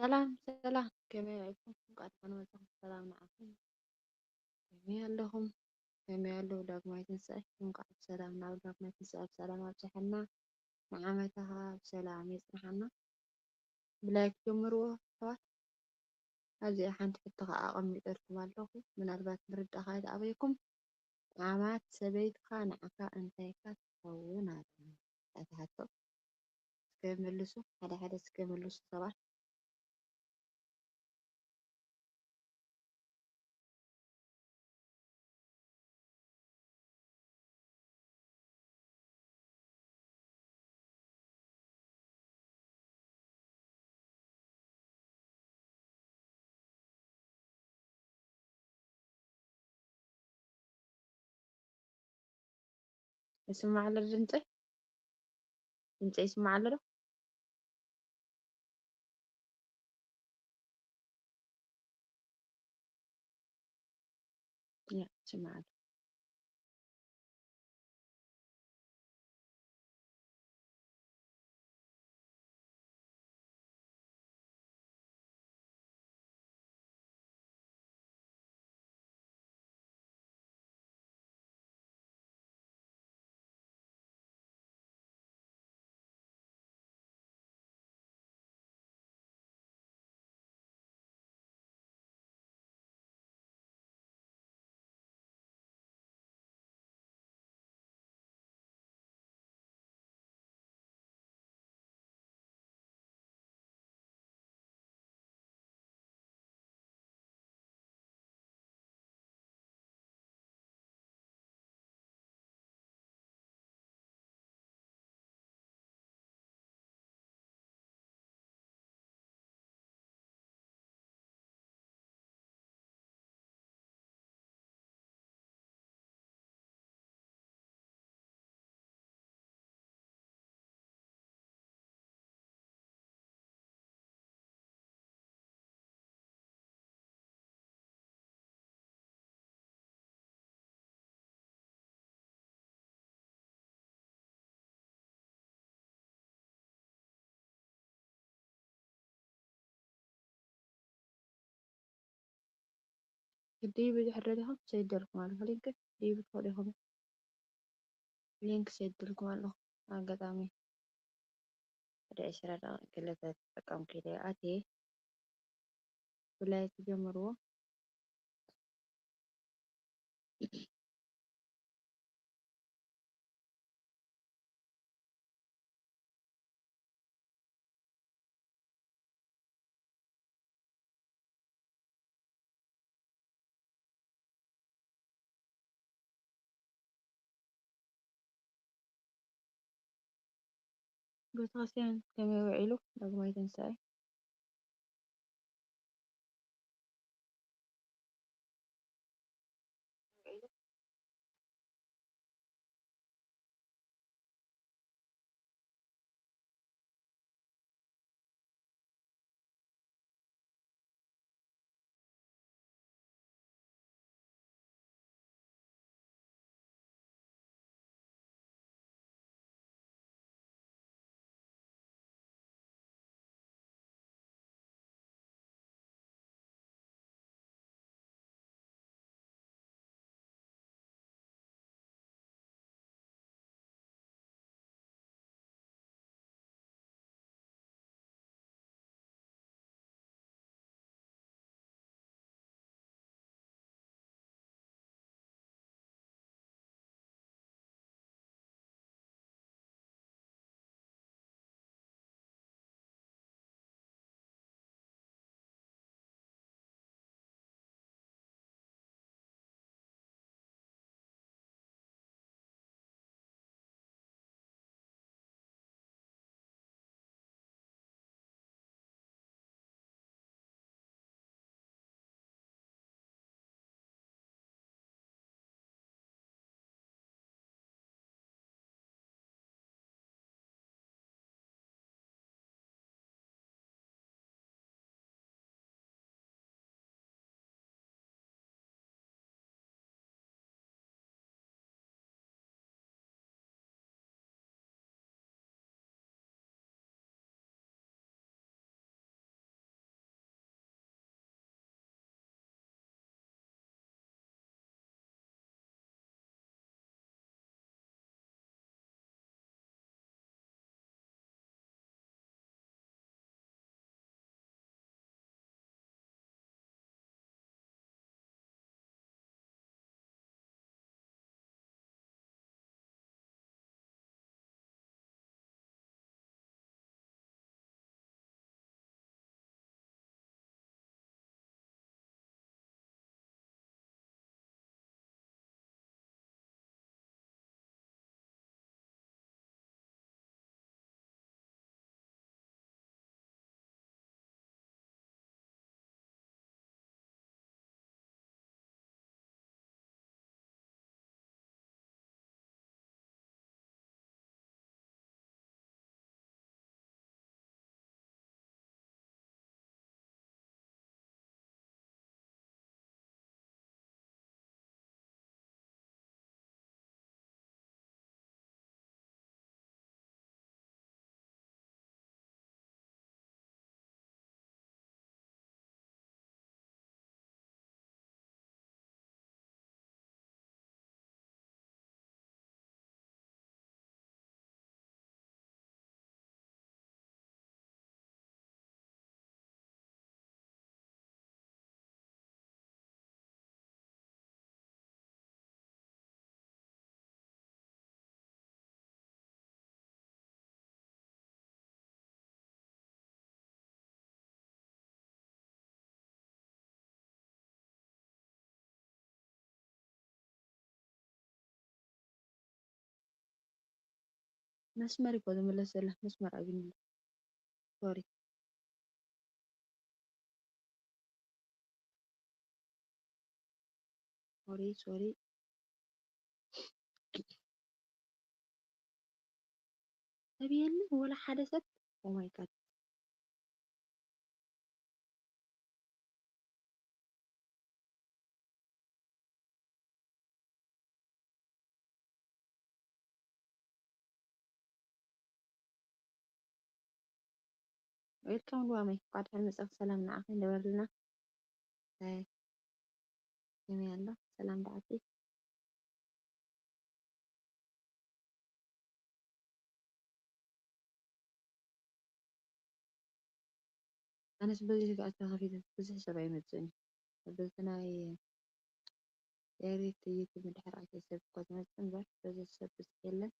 ሰላም ሰላም፣ ከመይ ውዒልኩም? እንቋዕ ደሓን መጻኹም። ሰላም ንዓኹም። ከመይ ኣለኹም? ከመይ ኣለዉ ዳግማይ ትንሳኤ? እንቋዕ ብሰላም ናብ ዳግማይ ትንሳኤ ብሰላም ኣብጽሓና። ንዓመታ ኸኣ ብሰላም የጽንሓና። ብላይክ ጀምርዎ ኣሕዋት። ኣብዚኣ ሓንቲ ሕቶ ኸኣ ኣቐሚጠልኩም ኣለኹ። ምናልባት ምርዳእ ከኣ ዝኣበየኩም። ኣማት ሰበይትኻ ንዓኻ እንታይ ኢኻ ትኸውን ኣላ? እታ ሕቶ። እስከ መልሱ፣ ሓደ ሓደ እስከ መልሱ ሰባት። ይስማዕ ኣሎ ድምፀይ? ድምፀይ ይስማዕ ኣሎ ዶ? ያ፣ ይስማዕ ኣሎ። ግዲ ብዙሕ ረዲኹም ሰይደልኩም ኣለኹ። ሊንክ ድዩ ብትኸዱ ኢኹም? ሊንክ ሰይደልኩም ኣለኹ። ኣጋጣሚ ወደ ዕስራ ደቂቕ ክልተ ተጠቀምኩ ኢለ ኣትየ። ብላይ ትጀምርዎ። ቤተክርስትያን ከመይ ውዒሉ? ዳግማይ ትንሳኤ። መስመር እኮ ዝምለስ ዘሎ መስመር ኣቢኒ። ሶሪ ሶሪ ሶሪ። ሰብ የለን ወላ ሓደ ሰብ። Oh my God። ዌልካም ሉዋመይ፣ እንኳዕ ደሓን መጻእኪ። ሰላም ንዓኺ ይግበረልና። ኣይ፣ ከመይ ኣሎ? ሰላም ደዓቲ። ኣነስ በዚ ስግኣት ተኸፊተ ብዙሕ ሰብ ኣይመጽእን እዩ። በዚ ናይ ኤሪት ዩቱብ ድሕር ኣትየ ሰብ እኮ ዝመጽእ እምበር በዚ ሰብ ብዙሕ የለን።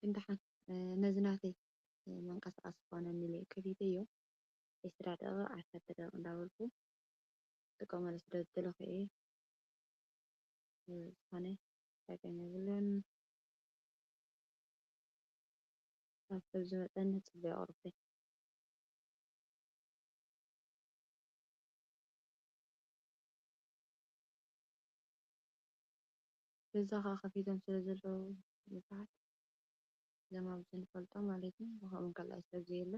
ግን ደሓን፣ እ፣ ነዚ ናተይ፣ እ፣ መንቀሳቐሲ ክኾነኒ ኢለ ከፊተዮ። ዒስራ ደቂቕ፣ ዓሰርተ ደቂቕ እንዳበልኩ ክጥቀመሉ ስለ ዝደለኹ እየ። እ፣ ዝኾነ ጸገም የብሉን። ካብ ሰብ ዝመጸኒ ጽቡቕ ኣቕርቦት። ገዛ ኸዓ ከፊቶም ስለ ዘለዉ ብዙሓት እዞም ኣብዚ ንፈልጦም ማለት እዩ። ብኸምኡ ካልኣይ ሰብ ዘየለ።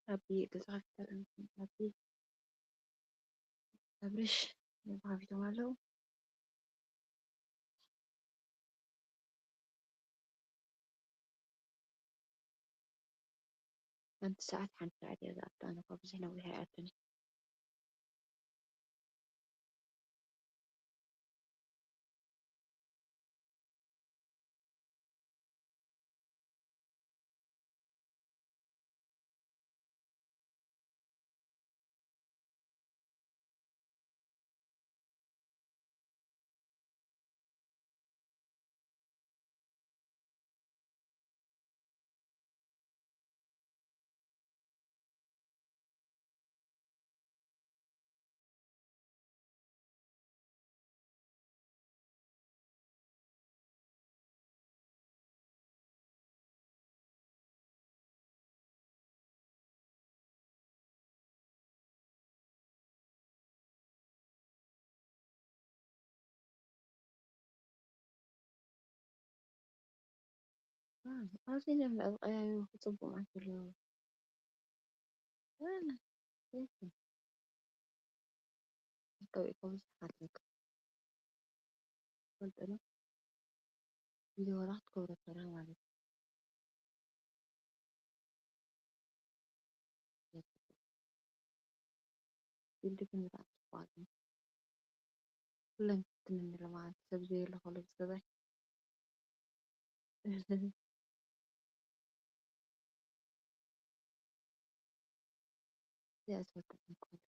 ኣቢ ገዛ ከፊታ ኣቢ ኣብርሽ ገዛ ከፊቶም ኣለዉ። ሓንቲ ሰዓት፣ ሓንቲ ሰዓት እያ ዝኣቱ። ኣነ እኳ ብዙሕ ነዊሕ ኣይኣቱን እየ። ኣብዚ ነብላ ዝቀያየሩ ክጽቡቅ ማለት ኣለዎ። ኣነ የትም። ኣካባቢ እኮ ብዙሕ ኣለካ። ፈልጥ ነው። ቪዲዮ ራሱ ክብረት ሰራ ማለት ነው። ይልድግን ብጣዕሚ ጽቡቃት እዮም። ኩለን ክትንን ለማዓት ሰብ ዘየለ ከሎ ብዝገዛይ። እዚኣ ዝፈትሕ እንኳን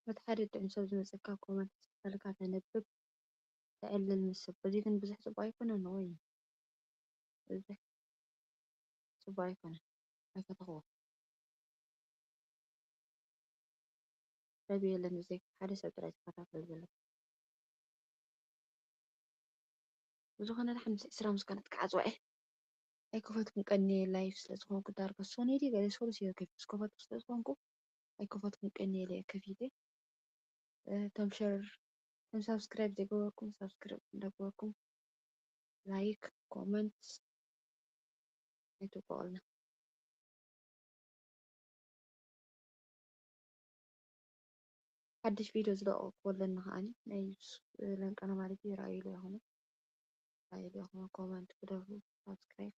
ነቲ ሓደ ጥዑም ሰብ ዝመጸካ ኮመንት ጽሒፋልካ ተንብብ ተዕልል ምስ ሰብ። እዚ ግን ብዙሕ ጽቡቕ ኣይኮነን ወይ? ብዙሕ ጽቡቕ ኣይኮነን። ኣይፈተኽዎ። ሰብ የለን ብዘይ ሓደ ሰብ ጥራይ ዝከታተል ዘሎ። ብዝኾነ ደሓን ምስ ዕስራ ምስ ኮነት ክዓጽዋ እየ። ኣይከፈትኩን ቀንየ ላይፍ ስለ ዝኾንኩ ዳርጋ ሶኒ ድዩ ገለ ሶሉስ እየ ከፊት ዝከፈትኩ ስለ ዝኾንኩ ኣይከፈትኩን ቀንየ ኢለ እየ ከፊተ። እ፣ እቶም ሸር፣ እቶም ሳብስክራይብ ዘይገበርኩም ሳብስክራይብ እንዳገበርኩም ላይክ፣ ኮመንት ኣይትውቀቑልና። ሓድሽ ቪድዮ ዝለቀቁ ኣለና ከዓኒ ናይ ዩቱብ ለንቀና ማለት እዩ። ረኣይሉ ይኹኑ፣ ረኣይሉ ይኹኑ፣ ኮመንት ግደፉ፣ ሳብስክራይብ።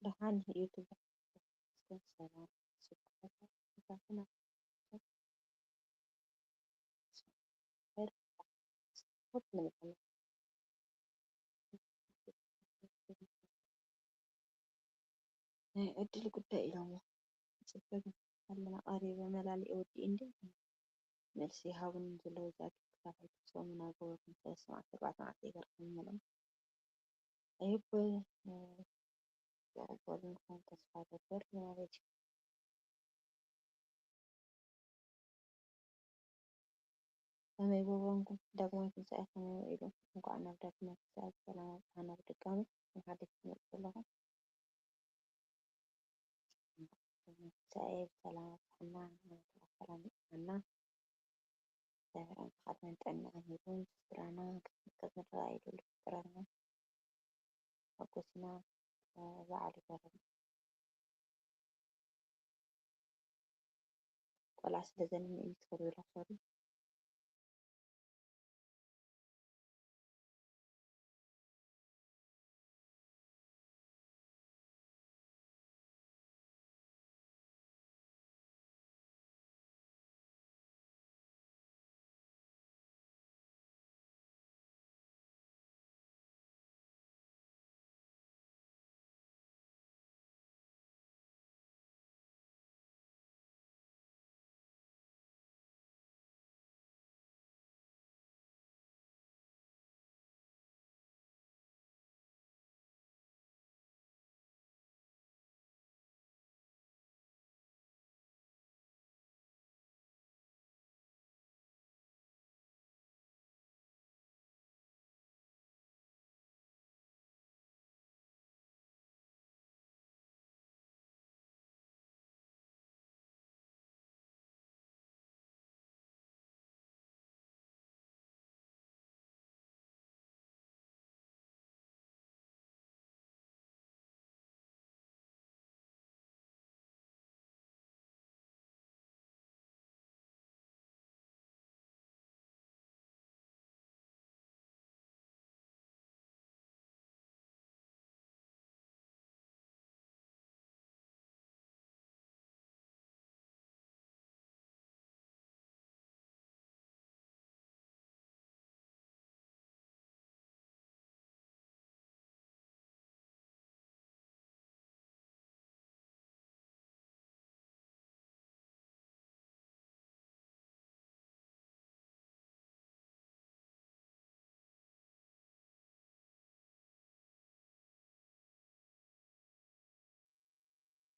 ደሓን ዩቱብ ሰላም ስብሓት ናይ ዕድል ጉዳይ ኢሎሞ። ጽበ ኣለና ቀሪበ መላሊእ ወዲ እንዲ መልሲ ይሃቡን ዘለዉ ዛት ክሳብ ሕጂ ሰሙን ኣገበርኩም ሰለስተ መዓልቲ ኣርባዕተ መዓልቲ ይገርኩም መሎም። ኣይብ ዘቕበሉን ክኾኑ ተስፋ ገብር ማለት እዩ። ከመይ ጎቦንኩም ዳግማይ ትንሳኤ ከመይ ውዒሉ? እንኳዕ ናብ ዳግማይ ትንሳኤ ብሰላም ኣብፅሓና። ብድጋሚ ንሓደሽ ትመፁ ዘለኹም ትንሳኤ ብሰላም ኣብፅሓና፣ ብሰላም ኣብፅሓና። እግዚኣብሔር ኣምላኽ ዕድመን ጥዕናን ሂቡ ስድራና ክትምቅር ንረኣየሉ ፍጥረና ሓጎስና በዓል ይገርም። ቆልዓ ስለ ዘንምኒ እዩ ትኽእል ኢለ ክፈሪ።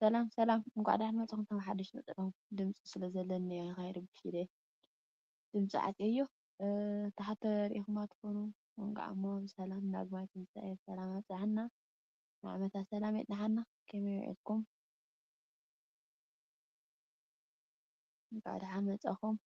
ሰላም ሰላም፣ እንኳዕ ደሓን መጻኹም። ተመሓዲሽ መጽኹም ድምፂ ስለ ዘለኒ እየ ከይርብሽ ኢለ ድምፂ ዓፅየዮ። ተሓተ ርኢኹማ ትኾኑ። እንኳዕ እሞ ብሰላም ዳግማይ ትንሳኤ ብሰላም ኣብፅሓና። ንዓመታ ሰላም የፅንሓና። ከመይ ውዒልኩም? እንኳዕ ደሓን መጻኹም።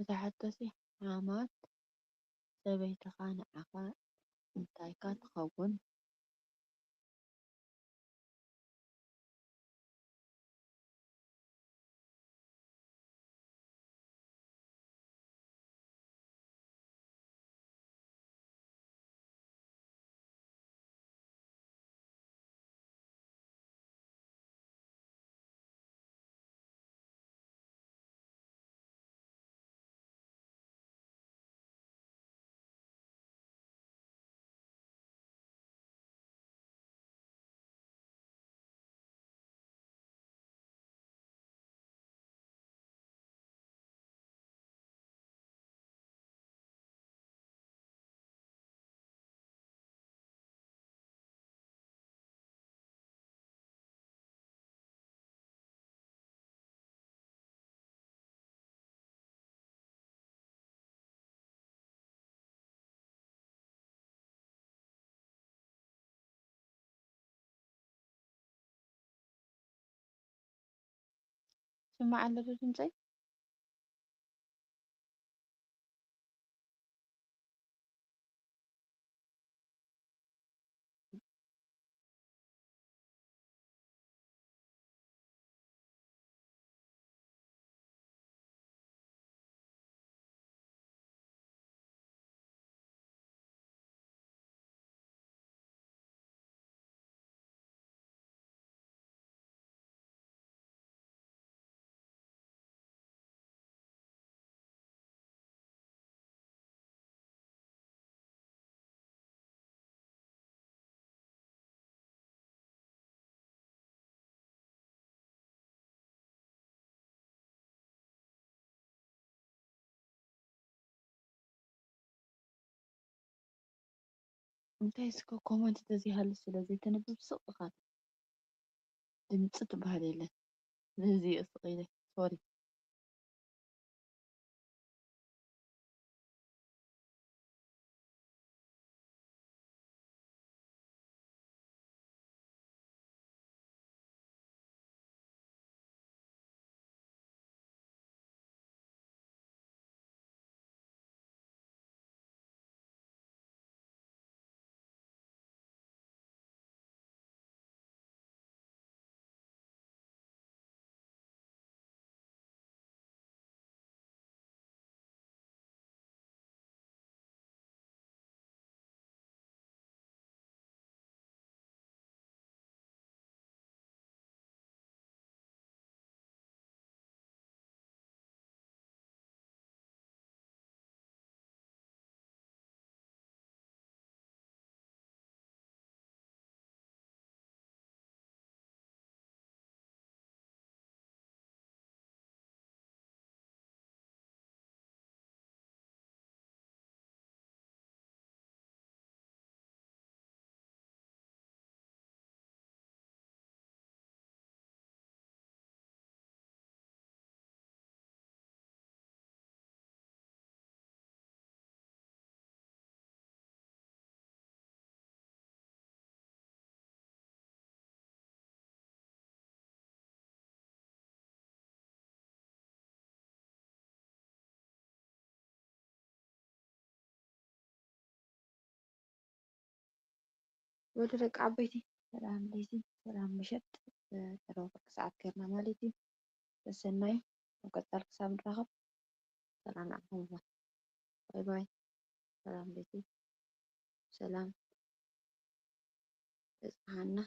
እታ ሕቶሲ ሓማት ሰበይትኻ ንዓኻ እንታይካ ትኸውን? ይስማዕ ኣሎ ዶ ድምፀይ? እንታይ እስከ ኮመንት ተዘይሃሉ ስለ ዘይተንብብ ስቕ ኢኻ። ድምፂ ትበሃል የለን። ነዚ እየ ስቕ ኢለ። ሶሪ። ወደ ደቂ ዓበይቲ ሰላም ለይቲ፣ ሰላም ምሸት፣ እ፣ ቀረባ ፍርቂ ሰዓት ጌርና ማለት እዩ። ሰሰናዩ፣ ኣብ ቀጻሊ ክሳብ ንራኸብ ሰላም ንዓኹም ይኹን። ባይ ባይ። ሰላም ለይቲ፣ ሰላም እጽሓና።